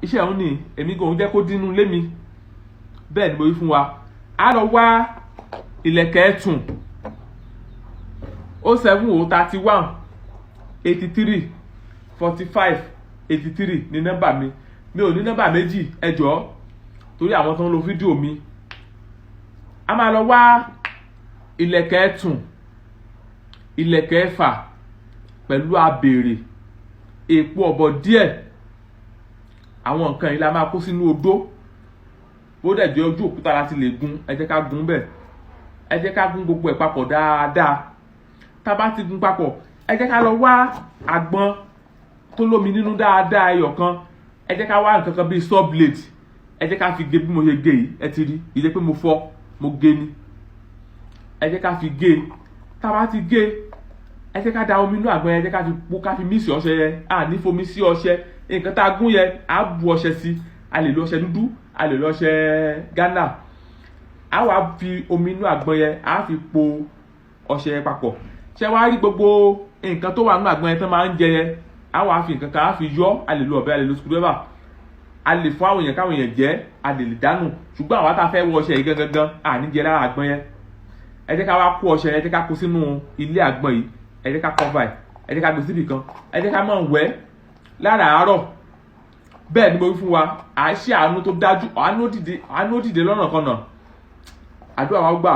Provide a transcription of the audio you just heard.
Iṣẹ́ òun ni èmi gan òun jẹ́ kó dínú lé mi. Bẹ́ẹ̀ ni mo wí fún wa. A lọ wá ìlẹ̀kẹ̀ ẹ̀tùn. 070 31 83 45 83 ní nọ́mbà mi. Mi ò ní nọ́mbà méjì, ẹ jọ̀ọ́, torí àwọn tó ń lo fídíò mi. A máa lọ wá ìlẹ̀kẹ̀ ẹ̀tùn, ìlẹ̀kẹ̀ ẹ̀fà pẹ̀lú abèrè, èpo ọ̀bọ̀ díẹ̀. Àwọn nǹkan yìí la máa kó sínú odó. Bó dẹ̀ jẹ́ ojú òkúta la ti lè gún, ẹ jẹ́ ká gún bẹ́ẹ̀. Ẹ jẹ́ ká gún gbogbo ẹ̀ papọ̀ dáadáa. Tá a bá ti gún papọ̀, ẹ jẹ́ ká lọ wá àgbọn tó lómi nínú dáadáa, ẹyọ kan. Ẹ jẹ́ ká wá nǹkan kan bíi saw blade, ẹ jẹ́ ká fi gé bí mo ṣe gé yìí. Ẹ ti rí ìdí pé mo fọ́, mo gé ni. Ẹ jẹ́ ká fi gé. Tá a bá ti gé, ẹ jẹ́ ká da omi inú àgbọn yẹn, ẹ jẹ́ ká fi po, ká fi mix ọṣẹ yẹn. À ní fomi sí ọṣẹ. Nǹkan tá a gún yẹn, á bu ọṣẹ sí. A lè lo ọṣẹ dúdú, a lè lo ọṣẹ Ghana. A wá fi omi inú àgbọn yẹn, á fi po ọṣẹ yẹn papọ̀. Ṣé wàá rí gbogbo nǹkan tó wà nínú àgbọn yẹn tó máa ń jẹ yẹn, á wá fi nǹkan kan, á fi yọ. A lè lo ọ̀bẹ, a lè lo screwdriver, a lè fún àwọn èèyàn káwọn èèyàn jẹ, a lè dánù. Ṣùgbọ́n àwa tá a fẹ́ wọ ọṣẹ yìí gangan gan, à ní jẹ lára àgbọn yẹn. Ẹ jẹ́ ká wá kó ọṣẹ yẹn, ẹ jẹ́ ká kó sínú ilé àgbọn yìí, ẹ jẹ́ ká cover ẹ̀, ẹ jẹ́ ká gbé síbì kan, ẹ jẹ́ ká máa wẹ̀ láràárọ̀. Bẹ́ẹ̀ ni mo wí fún wa. À ń ṣe àánú tó dájú, àánú dìde, àánú dìde lọ́nà kan náà. Àdúrà wa gbà.